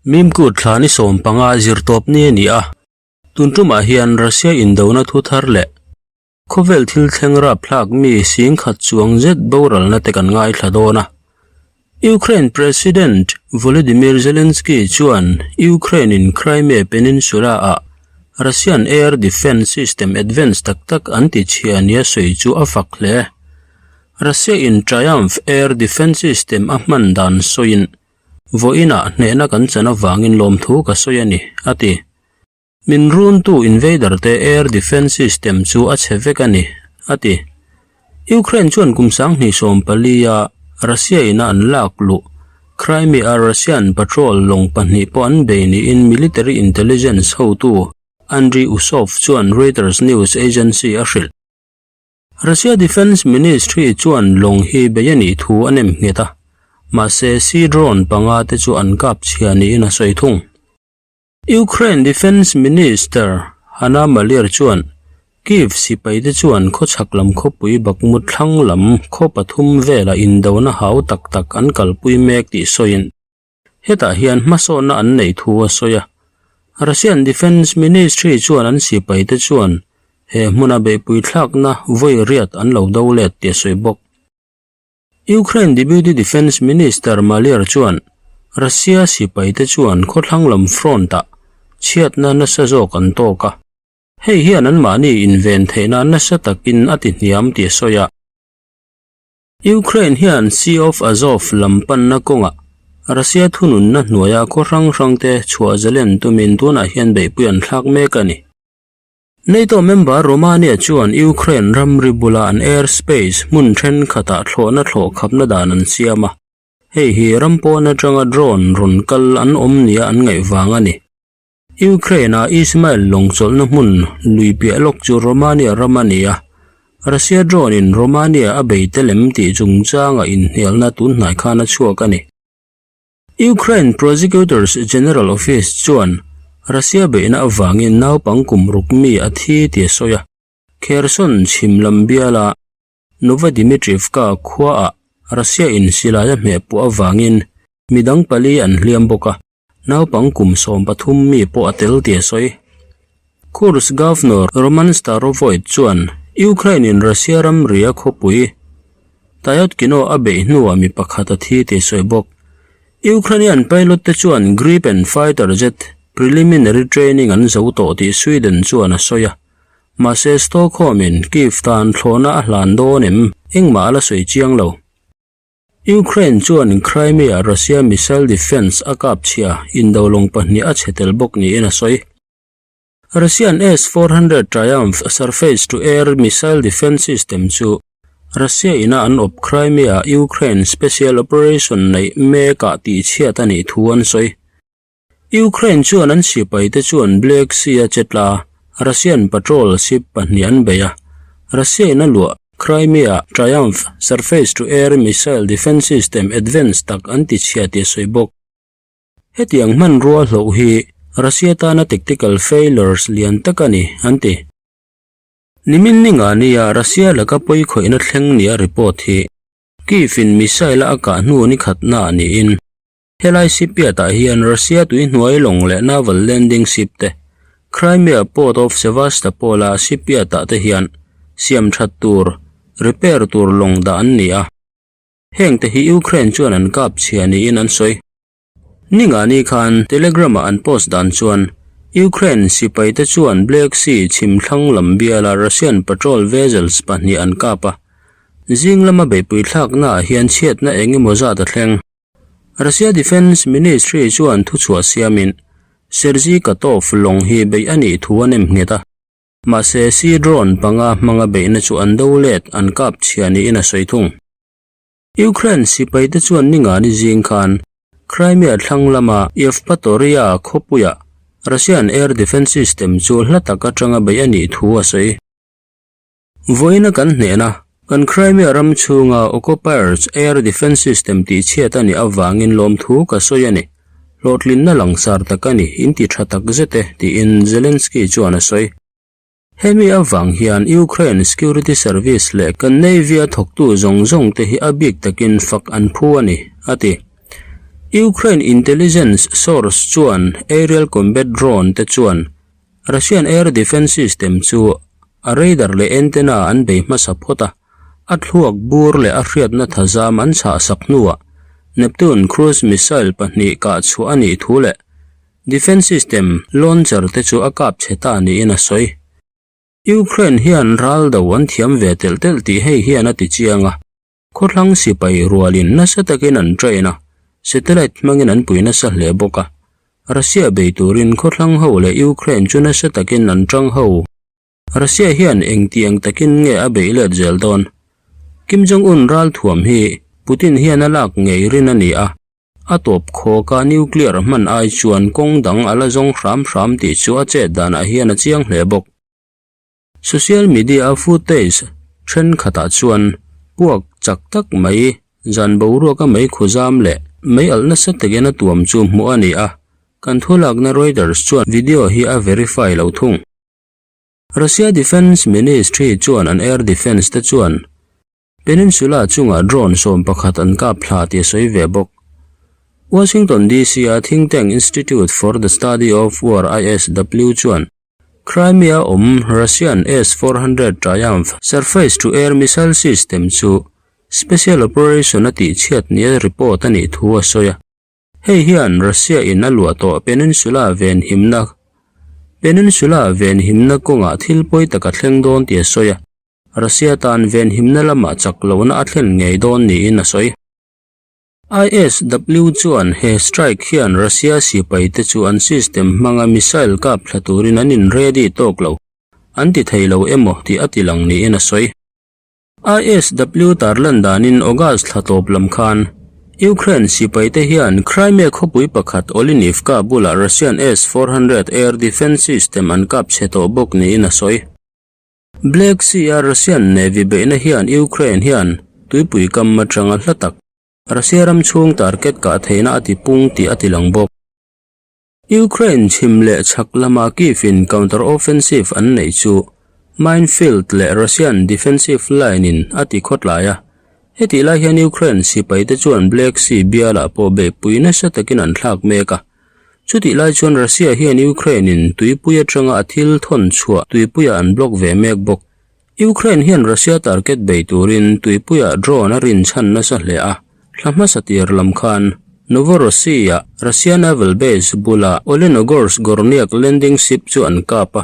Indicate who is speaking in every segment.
Speaker 1: Mimkut thla ni 15 zirtawp ni a ni a, tun tumah hian Russia indona thu thar leh khawvel thil thleng rapthlak mi singkhat chuang zet boralna te kan ngaithla dawn a. Ukraine President Volodymyr Zelensky chuan Ukraine in Crimea Peninsula ah Russian air defence system advance tak tak an ti chhia nia sawi chu a fak hle. Russia in Triumph air defence system a hman dan sawiin Vawiinah hnehna kan chan avangin lawmthu ka sawi a ni, a ti. Min runtu invader te air defence system chu a chhe vek a ni, a ti. Ukraine chuan kum 2014 a Russia ina an lak luh Crimea-a Russian patrol lawng pahnih pawh an bei niin military intelligence hotu Andriy Usov chuan Reuters news agency a hrilh. Russia Defence Ministry chuan lawng hi bei a nih thu a nem nghet a, mahse sea drone panga te chu an kap chhia niin a sawi thung. Ukraine Defence Minister Hanna Maliar chuan Kyiv sipai te chuan khawchhak lam khawpui Bakhmut thlang lam khaw pathum velah indona hau tak tak an kalpui mek tih sawiin Hetah hian hmasawnna an neih thu a sawi a. Russian Defence Ministry chuan an sipaite chuan he hmuna beihpui thlakna vawi riat an lo do let tih a sawi bawk. Ukraine Deputy Defence Minister Maliar chuan Russia sipaite chuan khawthlang lam front-ah chhiatna nasa zawk an tawk a, hei hian anmahni inven theihna nasa takin a ti hniam tih a sawi a. Ukraine hian Sea of Azov lam panna kawngah Russia thununna hnuaia khaw hrang hrangte chhuah zalen tumin tunah hian beihpui an thlak mek a ni. NATO member Romania chuan Ukraine ramri bula an air space hmun thenkhatah thlawhna thlawh khapna dan an siam a, hei hi ram pawn atanga drone rawn kal an awm nia an ngaih vang a ni. Ukraine-a Ismail lawng chawlhna hmun lui piah lawk chu Romania ram a ni a, Russia drone-in Romania a bei tel em tih chungchanga inhnialna tun hnai khan a chhuak a ni. Ukraine Prosecutors General Office chuan Russia beihna avangin naupang kum ruk mi a thi tih a sawi a, Kherson chhim lam biala Novodimitrivka khuaah Russia-in silai a hmehpuah avangin midang pali an hliam bawk a. Naupang kum 13 mi pawh a tel tih a sawi. Kursk Governor Roman Starovoit chuan Ukraine-in Russia ramri a khawpui Tyotkino a beih hnuah mi pakhat a thi tih a sawi bawk. Ukrainian pilot te chuan Gripen fighter jet preliminary training an zo tawh tih Sweden chuan a sawi a. Mahse Stockholm-in Kyiv tan thlawhna a hlan dawn em engmah a la sawi chiang lo. Ukraine chuan Crimea Russia missile defence a kap chhia indo lawng pahnih a chhe tel bawk niin a sawi. Russian S-400 Triumph surface-to-air missile defence system chu Russia ina an awp Crimea Ukraine special operation neih mekah tihchhiat a nih thu an sawi. Ukraine chuan an sipaite chuan Black Sea-a chetla Russian patrol ship pahnih an bei a, Russia-in a luah Crimea Triumph surface-to-air missile defence system advance tak an ti chhia tih a sawi bawk. Hetiang hmanrua hloh hi Russia tana tactical failures lian tak a ni, an ti. Nimin ninga nia Russia laka pawikhawihna thleng nia report hi Kyiv-in missile-a a kah hnu ni khatna niin Helai shipyard-ah hian Russia tuihnuai lawng leh naval landing ship te, Crimea Port of Sevastopol-a shipyard-ah te hian siam that tur, repair tur lawng dah an ni a. Heng te hi Ukraine chuan an kap chhia niin an sawi. Ningani khan Telegram-a an post dan chuan Ukraine sipai te chuan Black Sea chhim thlang lam biala Russian patrol vessels pahnih an kap a. Zing lama beihpui thlaknaah hian chhiatna eng emaw zat a thleng. Russia Defence Ministry chuan thuchhuah siamin Sergei Katov lawng hi beih a nih thu a nem nghet a, mahse sea drone panga hmanga beihna chu an do let an kap chhia niin a sawi thung. Ukraine sipaite chuan ningani zing khan Crimea thlang lama Yevpatoria khawpuiah Russian air defence system chu hla tak atanga beih a nih thu a sawi. Vawiina kan hnehna, kan Crimea ram chhunga occupiers air defence system tihchhiat a nih avangin lawmthu ka sawi a ni. Hlawhtlinna langsar tak a ni, in ti tha tak zet e, tiin Zelensky chuan a sawi. Hemi avang hian Ukraine Security Service leh kan Navy-a thawktu zawng zawng te hi a bik takin fak an phu a ni, a ti. Ukraine intelligence source chuan aerial combat drone te chuan Russian air defence system chu a radar leh antenna an bei hmasa phawt a, a thluak bur leh a hriatna thazam an chhahsak hnuah Neptune cruise missile pahnih kah chhuah a nih thu leh defence system launcher te chu a kap chhe ta niin a sawi. Ukraine hian ral do an thiam ve telh telh tih hei hian a ti chiang a. Khawthlang sipai rualin nasa takin an train a, satellite hmangin an pui nasa hle bawk a. Russia bei turin khawthlang ho leh Ukraine chu nasa takin an tang ho. Russia hian engtiang takin nge a beih let zel dawn? Kim Jong-un ralthuam hi Putin hian a lak ngei rin a ni a, a tawp khawka nuclear hman ai chuan kawng dang a la zawng hram hram tih chu a chet danah hian a chiang hle bawk. Social media-a footage thenkhatah chuan puak chak tak mai, zan boruaka mei khuzam leh mei alh nasa takin a tuam chu hmuh a ni a, kan thulakna Reuters chuan video hi a verify lo thung. Russia Defence Ministry chuan an air defence te chuan Peninsula chungah drone 11 an kap thla tih a sawi ve bawk. Washington DC-a think tank Institute for the Study of War, ISW, chuan Crimea awm Russian S-400 Triumph surface-to-air missile system chu special operation a tihchhiat nia report a nih thu a sawi a. Hei hian Russia in a luah tawh peninsula venhimna peninsula venhimna kawngah thil pawi tak a thleng dawn tih a sawi a. Russia tan venhimna lamah chak lohna a thlen ngei dawn niin a sawi. ISW chuan he strike hian Russia sipaite chu an system hmanga missile kap thla turin an in ready tawk lo, an ti thei lo emaw tih a ti lang niin a sawi. ISW tarlan danin August thla tawp lam khan Ukraine sipaite hian Crimea khawpui pakhat Olenivka bulah Russian S-400 air defence system an kap chhe tawh bawk niin a sawi. Black Sea-a Russian Navy beihna hian Ukraine hian tuipui kam atanga hla tak Russia ram chhung target kah theihna a ti pung tih a ti lang bawk. Ukraine chhim leh chhak lama Kyiv-in counter-offensive an neih chu minefield leh Russian defensive line-in a ti khawtlai a. Hetih lai hian Ukraine sipaite chuan Black Sea bialah pawh beihpui nasa takin an thlak mek a. Chutih lai chuan Russia hian Ukraine-in tuipui atanga a thil thawn chhuah tuipuiah an block ve mek bawk. Ukraine hian Russia target bei turin tuipuiah drone a rinchhan nasa hle a, thla hmasa tir lam khan Novorossiya Russia naval base bula Olenogorsk Gornyak landing ship chu an kap a.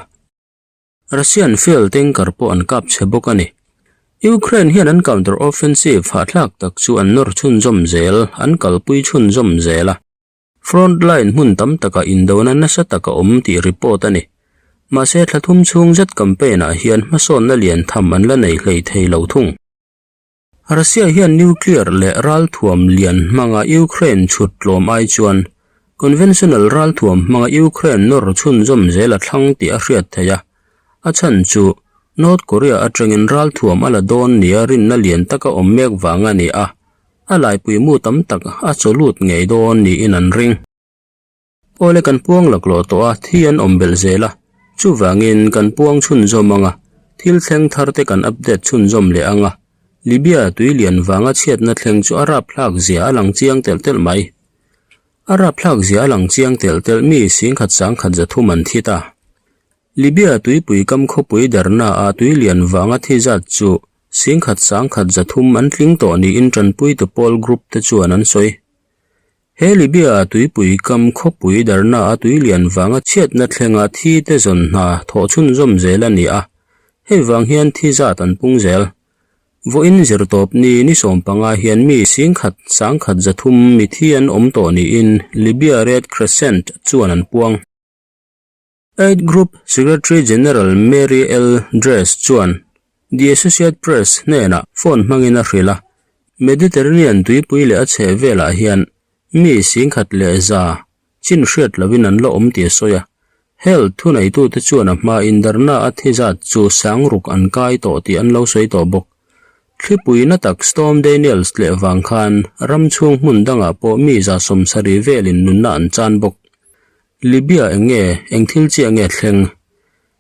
Speaker 1: Russian fuel tanker pawh an kap chhe bawk a ni. Ukraine hian an counter-offensive hahthlak tak chu an nawr chhunzawm zel, an kalpui chhunzawm zel a. Front line hmun tam takah indona nasa tak a awm tih report a ni. Mahse thla thum chhung zet campaign ah hian hmasawnna lian tham an la nei hlei thei lo thung. Russia hian nuclear leh ralthuam lian hmanga Ukraine chhut tlawm ai chuan conventional ralthuam hmanga Ukraine nawr chhunzawm zel a thlang tih a hriat theih a. A chhan chu North Korea atangin ralthuam a la dawn nia rinna lian taka awm mek vang a ni a. A laipui mu tam tak a chaw lut ngei dawn niin an ring. Awle kan puang laklawh tawh a, thi an awm belh zel a, chuvangin kan puang chhunzawm ang a, thil thleng thar te kan update chhunzawm leh ang a, Libya tui lian vanga chhiatna thleng chu a rapthlak zia a lang chiang telh telh mai. A rapthlak zia a lang chiang telh telh mi singkhat sangkhat zathum an thi ta. Libya tuipui kam khawpui Derna ah tui lian vanga thi zat chu Singkhat sangkhat 300 an tling tawh niin tanpuitu pawl group te chuan an sawi. He Libya-a tuipui kam khawpui Darna-a tui lian vanga chhiatna thlenga thi te zawn hna thawh chhunzawm zel a ni a, hei vang hian thi zat an pung zel. Vawiin zirtawp ni ni 15 hian mi singkhat sangkhat 300 mi thi an awm tawh niin Libya Red Crescent chuan an puang. Aid Group Secretary General Mary L. Dress chuan The Associate Press hnenah phone hmangin a hrilh a, Mediterranean tuipui leh a chheh velah hian mi 1100 chin hriat lovin an la awm tih a sawi a. Health thuneitute chuan a hmain Darna a thi zat chu sangruk an kai tawh tih an lo sawi tawh bawk. Thlipui na tak Storm Daniels leh vang khan ram chhung hmun dangah pawh mi 70 velin nunna an chan bawk. Libya eng nge, eng thil chiah nge thleng?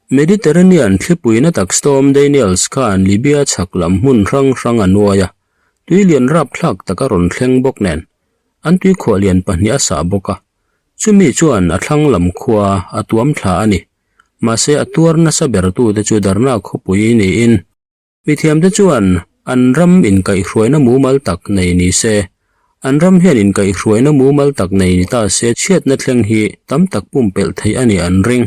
Speaker 1: Mediterranean thlipui na tak Storm Daniels khan Libya chhak lam hmun hrang hrang a nuai a, tui lian rapthlak tak a rawn thleng bawk nen. An tuikhuah lian pahnih a sah bawk a, chumi chuan a thlang lam khua a tuam thla a ni. Mahse a tuar nasa bertute chu Darna khawpui niin mithiamte chuan an ram inkaihhruaina mumal tak nei ni se, an ram hian inkaihhruaina mumal tak nei ni ta se chhiatna thleng hi tam tak pumpelh theih a nih an ring.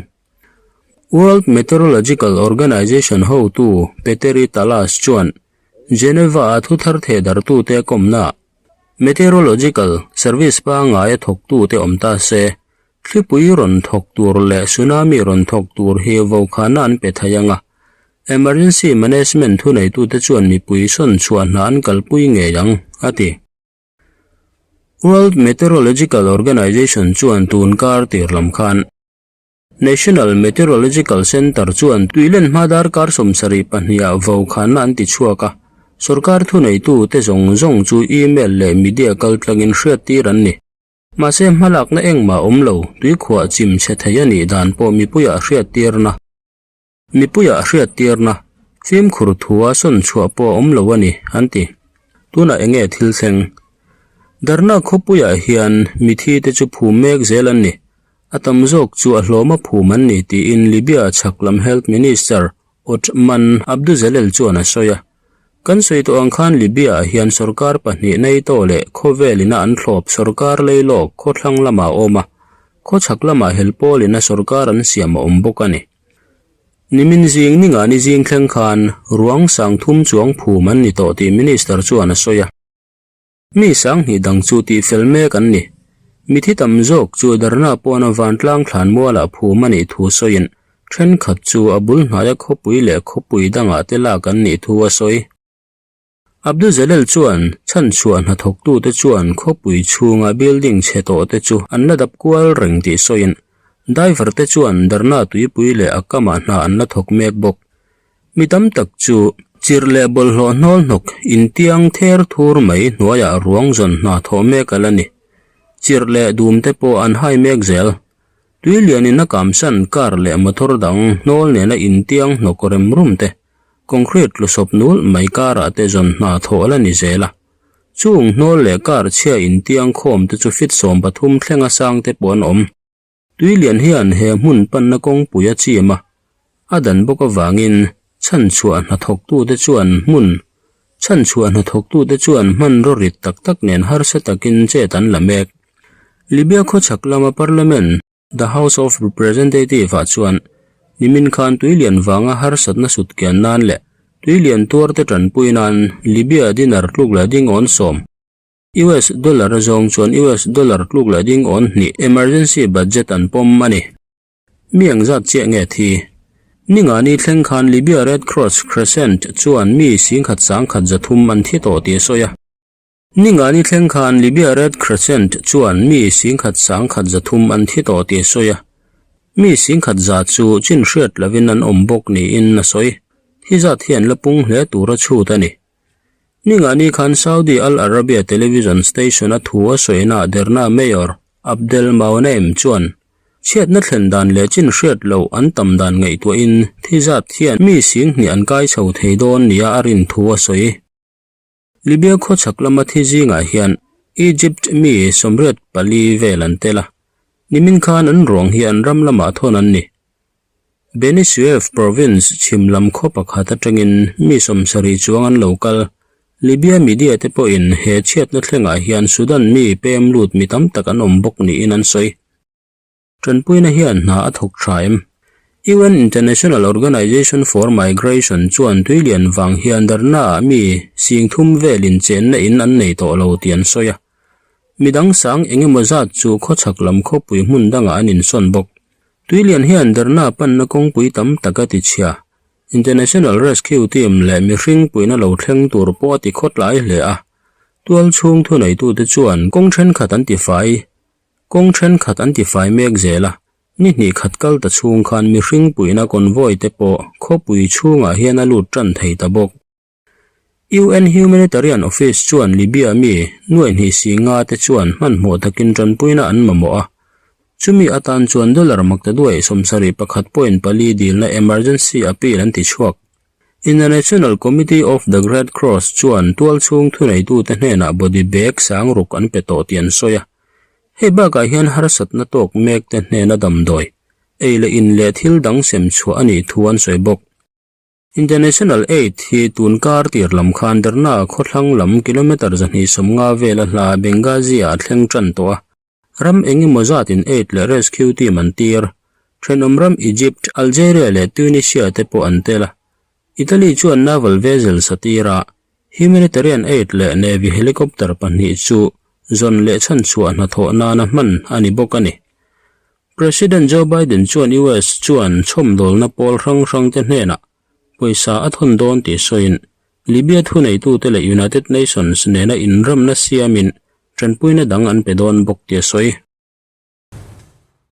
Speaker 1: World Meteorological Organization hotu Petteri Taalas chuan Geneva-a thuthar thehdartute kawmnaah Meteorological Service pangngaia thawktute awm ta se, thlipui rawn thawk tur leh tsunami rawn thawk tur hi vokhana an pe thei ang a, Emergency Management thuneitute chuan mipui sawn chhuah hna an kalpui ngei ang, a ti. World Meteorological Organization chuan tun kar tir lam khan National Meteorological Centre chuan tuilen hma darkar 72 ah vokhanna an ti chhuak a, sorkar thuneitute zawng zawng chu email leh media kaltlangin hriattir an ni. Mahse hmalakna engmah awm lo, tuikhuah chim chhe thei a nih dan pawh mipuiah hriattirna. Mipuiah hriattirna, fimkhur thua sawn chhuah pawh a awm lo a ni, an ti. Tunah eng nge thil thleng? Darna khawpuiah hian mithi te chu phum mek zel an ni. A tam zawk chu a hlawma phum an ni tiin Libya chhak lam Health Minister Othman Abduzelel chuan a sawi a. Kan sawi tawh ang khan Libya-ah hian sorkar pahnih NATO leh khawvel ina an thlawp sorkar leilawk khawthlang lamah a awm a, khawchhak lamah helpawl ina sorkar an siam a awm bawk a ni. Nimin zing ninga ni zing thleng khan ruang sang thum chuang phum an ni tawh tih Minister chuan a sawi a. Mi sanghnih dang chu tihfel mek an ni. Mithi tam zawk chu Darna pawna vantlang thlan mualah phum a nih thu sawiin thenkhat chu a bul hnaia khawpui leh khawpui dangah te lak an nih thu a sawi. Abdul Jalil chuan chhanchhuah hnathawktute chuan khawpui chhunga building chhe tawhte chu an la dap kual reng tih sawiin diver te chuan Darna tuipui leh a kamah hna an la thawk mek bawk. Mi tam tak chu chirh leh bawlhhlawh hnawl hnawk intiang ther thur mai hnuaiah ruang zawn hna thawh mek a la ni. Chirh leh dum te pawh an hai mek zel. Tui lianin a kamsan car leh motor dang hnawl nena intiang hnawk rem rum te Concrete tlusawp nul mai karah te zawn hna thawh la ni zel a. Chung hnawl leh kar chhia intiang khawm te chu fit 13 thlenga sang te pawh an awm. Tuilian hian he hmun panna kawngpui a chim a, a dan bawk avangin chhanchhuah hnathawktute chuan hmun chhanchhuah hnathawktute chuan hmanraw rit tak tak nen harsa takin chet an la mek. Libya khawchhak lama Parliament The House of Representative ah chuan nimin khan tuilian vanga harsatna sut kian nan leh tuilian tuarte tanpui nan Libya dinar tluk leh ding awn sawm, US dollar a zawng chuan US dollar tluk leh ding awn hnih emergency budget an pawm a ni. Mi engzat chiah nge thi? Ningani thleng khan Libya Red Cross Crescent chuan mi singkhat sangkhat 300 an thi tawh tih a sawi a. Ningani thleng khan Libya Red Crescent chuan mi singkhat sangkhat 300 an thi tawh tih a sawi a, mi singkhat za chu chin hriat lovin an awm bawk niin a sawi. Thi zat hian la pung hle tura chhut a ni. Ningani khan Saudi Al Arabiya television station a thu a sawina Derna Mayor Abdel Mouneim chuan chhiatna thlen dan leh chin hriat loh an tam dan ngaihtuahin thi zat hian mi singhnih an kai chho thei dawn nia a rin thu a sawi. Libya khawchhak lama thi zingah hian Egypt mi 84 vel an tel a, nimin khan an ruang hi an ram lamah thawn an ni. Beni Suef province chhim lam khaw pakhat atangin mi 70 chuang an lo kal. Libya media te pawhin he chhiatna thlengah hian Sudan mi pem lut mi tam tak an awm bawk niin an sawi. Tanpuina hian hna a thawk tha em? UN International Organization for Migration chuan tuilian vang hian Darna-ah mi 30,000 velin chenna in an nei tawh lo tih an sawi a. Midang sang eng emaw zat chu khawchhak lam khawpui hmun dangah an insawn bawk. Tuilian hian Darna panna kawngpui tam tak a tichhia. International Rescue Team leh mihring puihna lo thleng tur pawh a ti khawtlai hle a. Tual chhung thuneitute chuan kawng thenkhat an tifai. Kawng thenkhat an tifai mek zel a, ni hnih khat kal ta chhung khan mihring puihna convoy te pawh khawpui chhungah hian a lut tan thei ta bawk. UN Humanitarian Office chuan Libya mi nuai hnih si nga te chuan hmanhmawh takin tanpuina an mamawh a, chumi atan chuan dollar maktaduai 71.4 dilna emergency appeal an ti chhuak. International Committee of the Red Cross chuan tualchhung thuneitute hnenah body bag sangruk an pe tawh tih an sawi a. Hei bakah hian harsatna tawk mekte hnena damdawi, ei leh in leh thil dang sem chhuah a nih thu an sawi bawk. International Aid hi tun kar tir lam khan Derna khawthlang lam kilometre 250 vela hla Benghazi-ah a thleng tan tawh a. Ram eng emaw zatin aid leh rescue team an tir. Thenawm ram Egypt, Algeria leh Tunisia te pawh an tel a. Italy chuan naval vessel sa tir a, humanitarian aid leh navy helicopter pahnih chu zawn leh chhanchhuah hnathawh nana hman a ni bawk a ni. President Joe Biden chuan US chuan chhawmdawlna pawl hrang hrangte hnenah pawisa a thawn dawn tih sawiin Libya thuneitute leh United Nations nena inramna siamin tanpuina dang an pe dawn bawk tih a sawi.